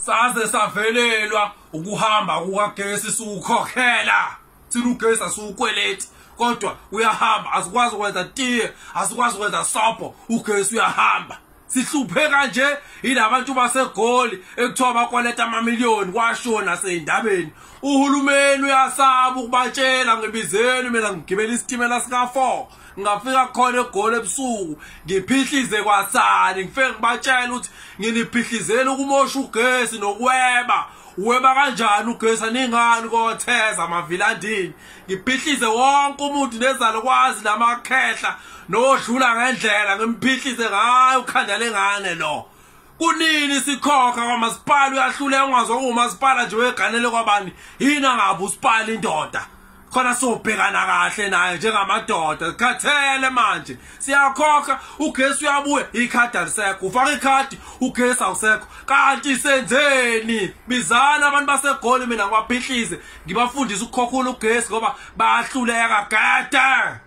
Saze savelelwa ukuhamba kukagesi siwukhokhela. Thina ugesi asiwukweleti, kodwa uyahamba, asikwazi ukwenza tiye, asikwazi ukwenza sobho, ugesi uyahamba. Sihlupheka nje yilabantu baseGoli ekuthiwa bakweleta amamiliyoni, kwashiwo nasey'ndabeni. Uhulumeni uyasaba ukubatshela, ngibizeni mina ngigibela isitimela sika-4, ngingafika khona eGoli ebusuku ngiphihlize kwasani, ngifike ngibatshele ukuthi nginiphihlizela ukumosha ugesi nokweba. Uweba kanjani ugesi aningani kotheza amavilandini? Ngiphihlize wonke umuntu nezalukwazi namakhehla nodlula ngendlela, ngimphihlize ngayo ukhanda lengane lo. Kunini sikhokha kwamasipala, uyahluleka ungazwa kuwumasipala nje weganele kwabani, yini angabe usipala indoda khona sobhekana kahle naye njengamadoda. Sikhathele manje, siyakhokha ugesi uyabuya, ikhadi alisekho, ufaka ikhadi ugesi awusekho. Kanti senzeni? Bizana abantu baseGoli mina ngibaphihlize, ngibafundise ukukhokhula ugesi ngoba bayahluleka gede.